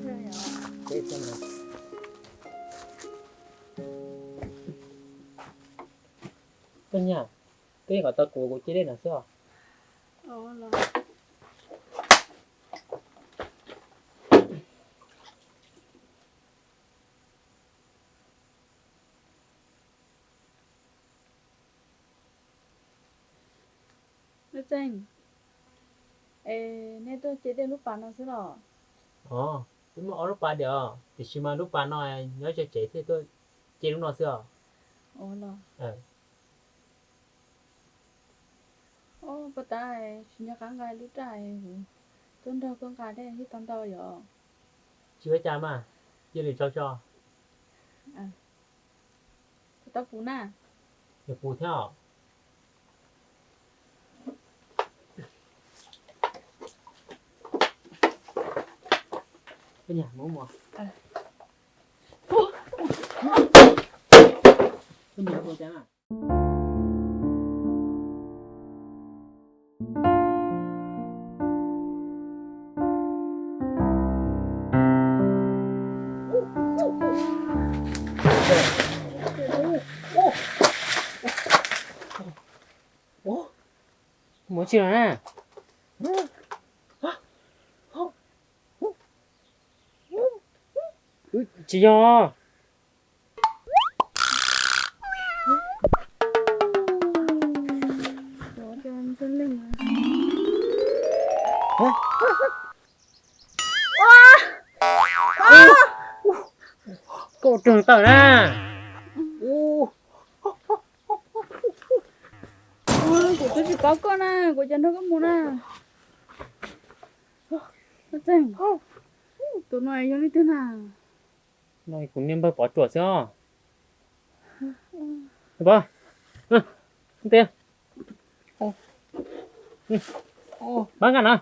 Koj niam, koj yeej kom tau kuv, kuv cia dej no xwb os. Nuj Txeeg, es nej tuaj ce dej lub pas no xwb los? Os, twb muaj ob lub pas diam, tiam sis mas lub pas no nyob ze tsev thiaj tuaj ce lub no xwb os. Ua los, puas tas, tsis nco qab nqa lub raj, tuaj nrog koj nqa dej thiaj tau ntau yom. Tsis ua cas mas, cia li tso tso. Tau puv na. Yog puv thiab os. Koj niam, mus mus. Koj niam, ua cas na? Mus tsis los na. Tsis yog. Koj ua rog tawm na. Kuv twb tsis paub koj na, kuv cov nrog koj mus na. Txeeg, tus no yog leej twg na? No kuv niag npawg Pov Ruam xwb os. Pov, tiag, pab nqa no.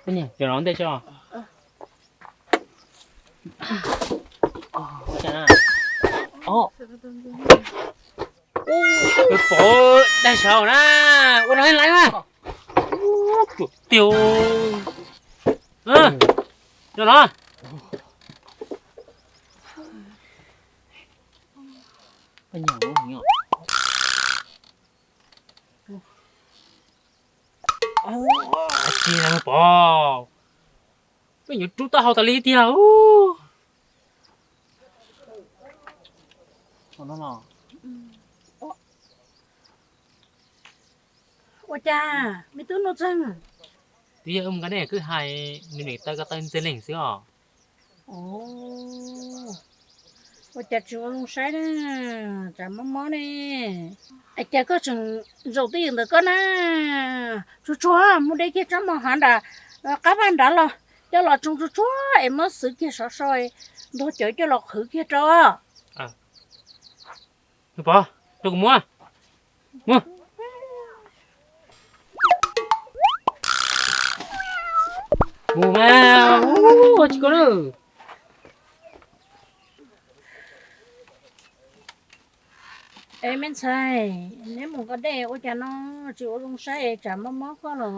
Koj niam, cov no ntej tso. Pov, dai saud na, ua no laiv mas. Ruam tiag. Cov no. Peb yuav rub taub hau tas li tiag. Ua cas me tub Nuj Txeeg? Twb yog wb mus nqa dej kwj ha, nws niam taw ko taw ntxeg leeg xwb os. Ua cas tsis ua zoo saib na, tsam mob mob ne. Es cas koj tseem zaum twj ywm ntawm koj na? Tsuag tsuag mus de kiag tsob mos hav nram qab vaj nrad los, coj los tsoo tsuag tsuag es muab xwv kiag sov so, ntuag cawv coj los qhwv kiag rau. Pov, rau kuv muab. Mus. Mus mas, ua tsis koj na. Es me ntxhais, neb mus nqa dej ua cas no tsis ua zoo saib es tsam mob mob koj los?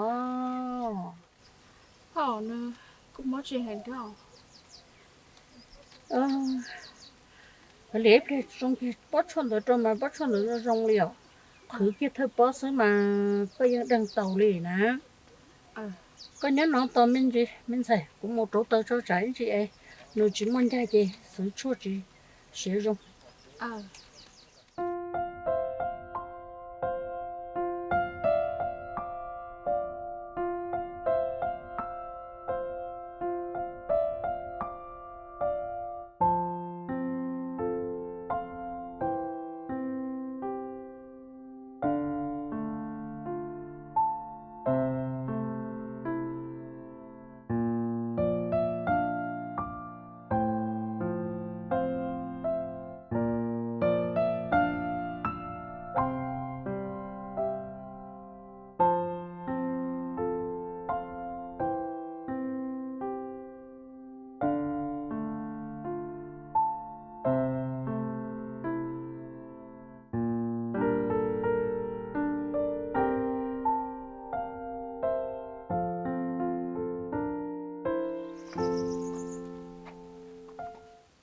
Kuv mob tsis heev thiab. Ua li ib pliag tsoo kiag pob tshuaj ntawd rau mas pob tshuaj ntawd zoo zoo li os. Qhwv kiag thawj pob xwb mas koj yeej deeg taus li na. Koj nyob no tos me ntsis me ntxhais, kuv mus rauv taws tso tsam ib ntsis es nws tsis muaj ncaig ces xwv tshuaj tsis siav zoo.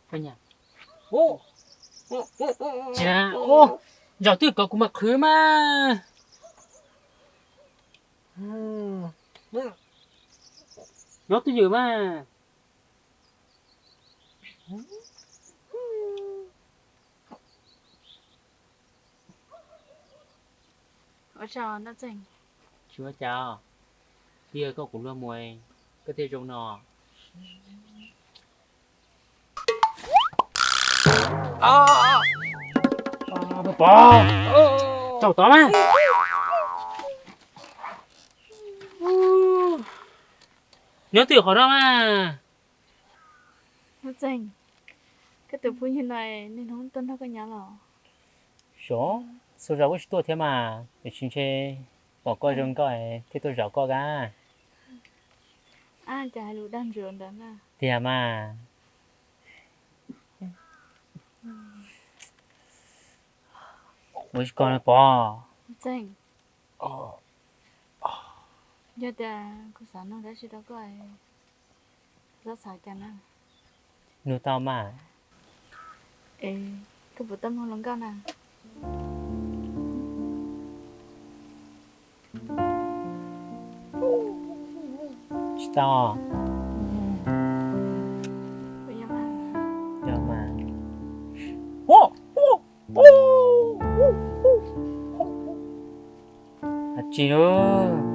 Tsis, zaum twg kom kuv mam qhwv mas. Nyob twj ywm mas. Tsis ua cas, tiag koj kuv luag mus, koj thiaj zoo no. Pov, tsaum tod mas. Nyob twj ywm qhov no mas. Koj tus phooj ywg no niaj hnub tuaj nrog koj nyob los? Xyov, txhua zaus kuj tsis tuaj thiab mas, tiam sis ntshe pom koj zoo nkauj thiaj tuaj zaum koj kab. Cas hais lus dag ntsuav ntawd na. Tiag mas. Ua tsis koj no Pov. Yog tias kuv xav nug dab tsi rau koj, koj xav cas na? Nug tau mas. Es koj puas tau mloog hluas nkauj na? Tsis tau. Yog mas. Tsis lawm.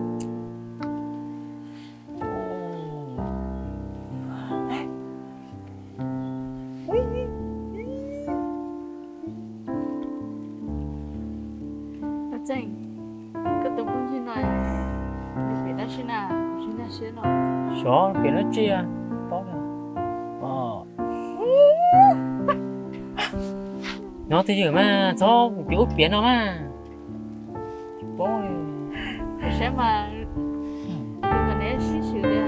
Txeeg, koj tus phooj ywg no nws piav dab tsi na, kuv tsis nkag siab los? Xyov piav dab tsi, paub. Nyob twj ywm mas txhob piav ub piav no mas. Tsis paub. Saib mas, neb sib swm li.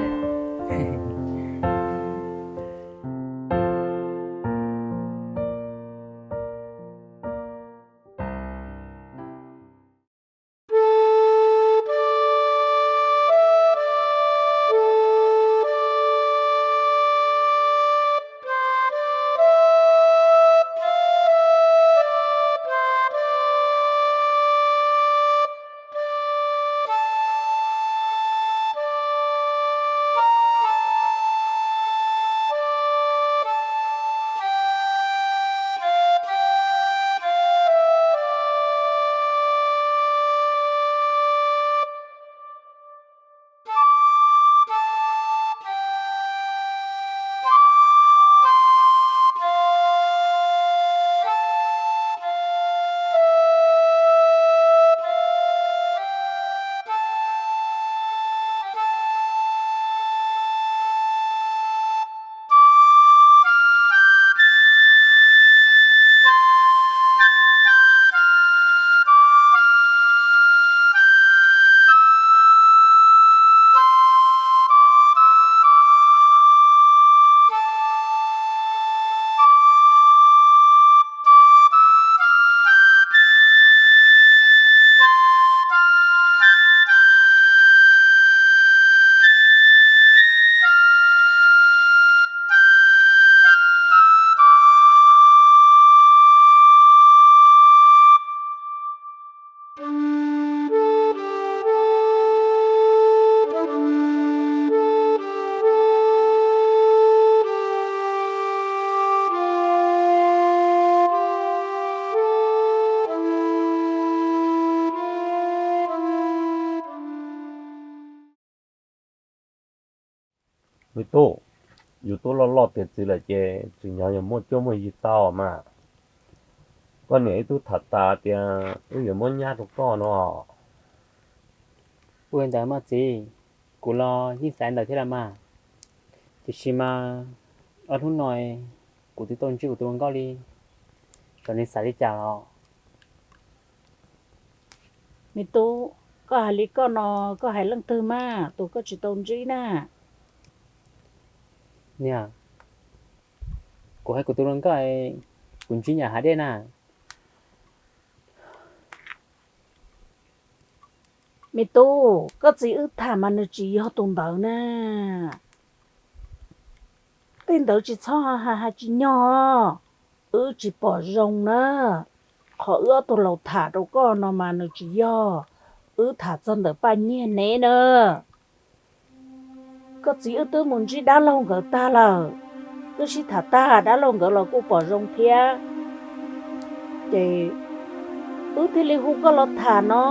Me tub, yus tub loj loj tiav txiv lawm ces tsis nyob yuav muaj cuab muaj yig tau mas. Koj niam ib tug tham tas tias wb yuav muab nyab rau koj no. Ua ntawd mas txiv, kuv los yeej xav ntawd thiab los mas. Tiam sis mas ob hnub no kuv twb tau ntsib kuv tus hluas nkauj li, xyov nws xav li cas los. Me tub, koj hais li koj no, koj hais leej twg mas tus koj tsis tau ntsib na? Niam, kuv hais kuv tus hluas nkauj, kuv ntsib nyam hav dej na. Me tub, koj txiv wb tham mas nws tsis yog tus ntawd na. Tej ntawd tsis txhob hais, hais tsis nyog, wb tsis pom zoo na. Qhov wb ob tug laus tham rau koj no mas nws tsis yog, wb tham txog ntawm Paj Nyiag neb na. Koj txiv wb twb mus ntsib dab laug nkawd tag lawm, twb sib tham tag, dab laug nkawd los kuj pom zoo thiab. Ces wb thiaj li hu koj los tham no,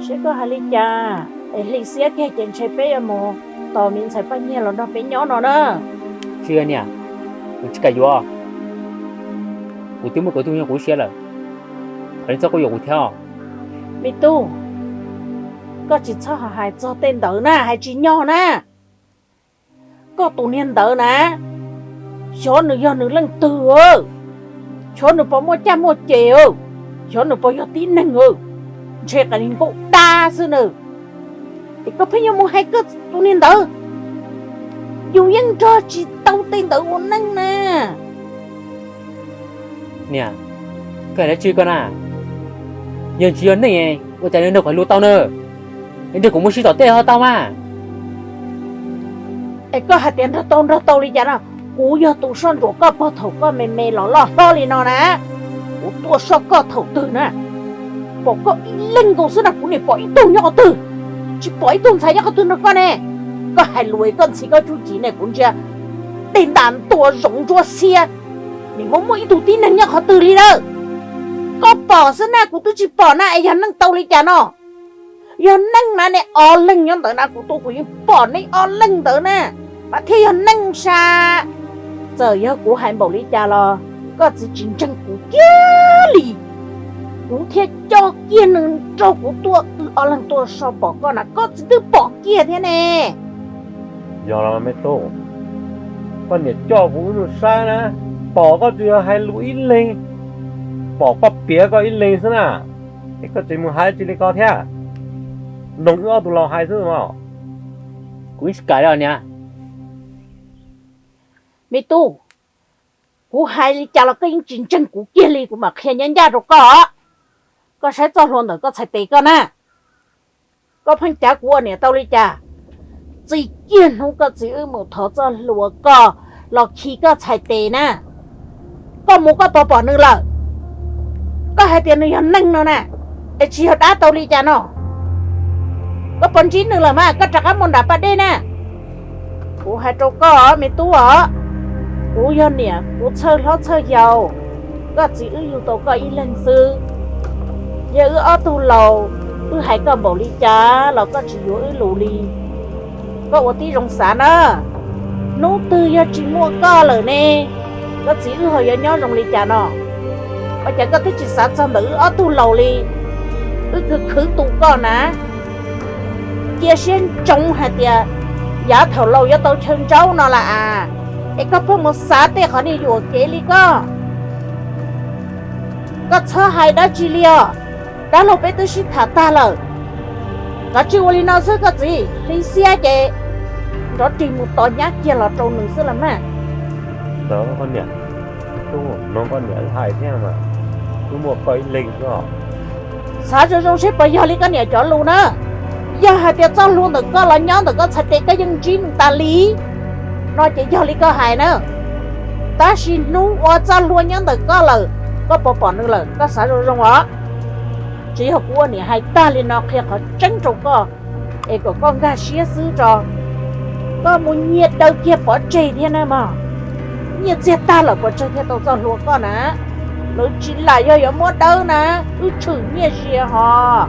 seb koj hais li cas. Es hli xiab kiag ces ntshe peb yuav mus tos me ntxhais Paj Nyiag los nrog peb nyob no na. Tsis niam, kuv tsis kam yuav, kuv twb muaj kuv tus nyob kuv siab lawm, koj txhob quaj yuam kuv thiab. Me tub, koj tsis txhob hais txog tej ntawd na, hais tsis nyog na. Koj tus niag ntawd na, xyov nws yog nws leej twg, xyov nws puas muaj caj muaj ces, xyov nws puas yog tib neeg, ntshe qa ni nkauj dab xwb na. Es koj pheej yuav mus hais koj tus niag ntawd, yus yeej nrog tsis tau tej ntawd ua neej na. Niam, koj hais dab tsi koj na? Yog tsis yog neej ua cas nws nrog kuv hais lus tau na? Nrog kuv mus sib tom tej ho tau mas. Es koj hais tias nrog tau nrog tau li cas no? Kuv yog tus soj ntsuam koj puag thaum koj me me los loj hlob li no na, kuv tuaj soj koj thaum twg na? Pom koj ib leeg nkaus xwb na, kuv nim pom ib tug nyob qhov twg, tsis pom ib tug ntxhais nyob qhov twg nrog koj ne. Koj hais lus koj ntxhi koj tsuj ci ne, kuv ntsia dej ntas ntua zoov ntsuab xiab, nim muaj muaj ib tug tib neeg nyob qhov twg li lawm. Koj pom xwb na, kuv twb tsis pom na, es yog neeg tau li cas no? Yog neeg na ne, ob leeg nyob ntawd na, kuv tus kuv yeej pom nej ob leeg ntawd na, mas thiaj yog neeg sas. Txawm yog kuv hais npaum li cas los koj txiv tsis ntseeg kuv kiag li. Kuv thiaj coj kiag nws nrog kuv tuaj, wb ob leeg tuaj so pom koj na, koj txiv twb pom kiag thiab ne. Yog los me tub, koj niam coj kuv wb mus saib na, pom koj tsuas yog hais lus ib leeg, pom koj piav koj ib leeg xwb na, es koj tseem mus hais tsis li ko thiab, mloog wb ob tug laus hais xwb os. Kuv yeej tsis kam li os niam. Me tub, kuv hais li cas los koj yeej tsis ntseeg kuv kiag li, kuv mam qhia nyab ncaj rau koj. Koj saib txoj hlua ntawm koj txhais tes koj na, koj pheej cav kuv ua niam tau li cas? Txij kiag hnub koj txiv wb mus thov txoj hlua koj los khi koj txhais tes na, koj mus koj puas pom nws lawm? Koj hais tias nws yog neeg no na, es tsis yog dab tau li cas no? Koj puas ntsib nws lawm mas koj rov qab mus nram pas dej na. Kuv hais rau koj me tub os, kuv yog niam kuv txhawj hlob txhawj yau, koj txiv wb yug tau koj ib leeg xwb. Yog wb ob tug laus, wb hais koj npaum li cas los koj tsis yuav wb lus li. Koj ua tib zoo xav na, hnub twg yog tsis muaj koj lawm ne, koj txiv wb ho yuav nyob zoo li cas no? Ua cas koj twb tsis xav txog ntawm wb ob tug laus li? Wb khwv khwv tu koj na, cia siab ntsoov hais tias yav thaum laus yuav tau chaw ntsaub no las as, es koj pheej mus xav tej qhov niag yuam kev li koj. Koj txhob hais dab tsi li os, dab laug peb twb sib tham tag lawm. Koj tsis ua li no xwb koj txiv, hli xiab ces nrov rig mus tos nyab kiag los rau nws xwb los mas. Ntawd koj niam, tub, mloog koj niam wb hais thiab mas, wb muaj koj ib leeg xwb os. Xav zoo zoo seb puas yog li koj niam cov lus na. Yog hais tias txoj hlua ntawm koj los nyob ntawm koj txhais tes koj yeej ntsib nws tas li no ces yog li koj hais na. Tab sis hnub uas txoj hlua nyob ntawm koj lawm, koj puas pom nws lawm, koj xav zoo zoo os. Tsis yog kuv ua niam hais tag li no qhia qhov tseeb rau koj, es kom koj nkag siab xwb tso. Koj mus nyiag daw kiag pov tseg thiab na mog. Nyiaj txiag tag lawm pov tseg thiaj tau txoj hlua koj na. Lawv tsis lam yog yuav muab dawb na, wb tshwm nyiaj zias hos.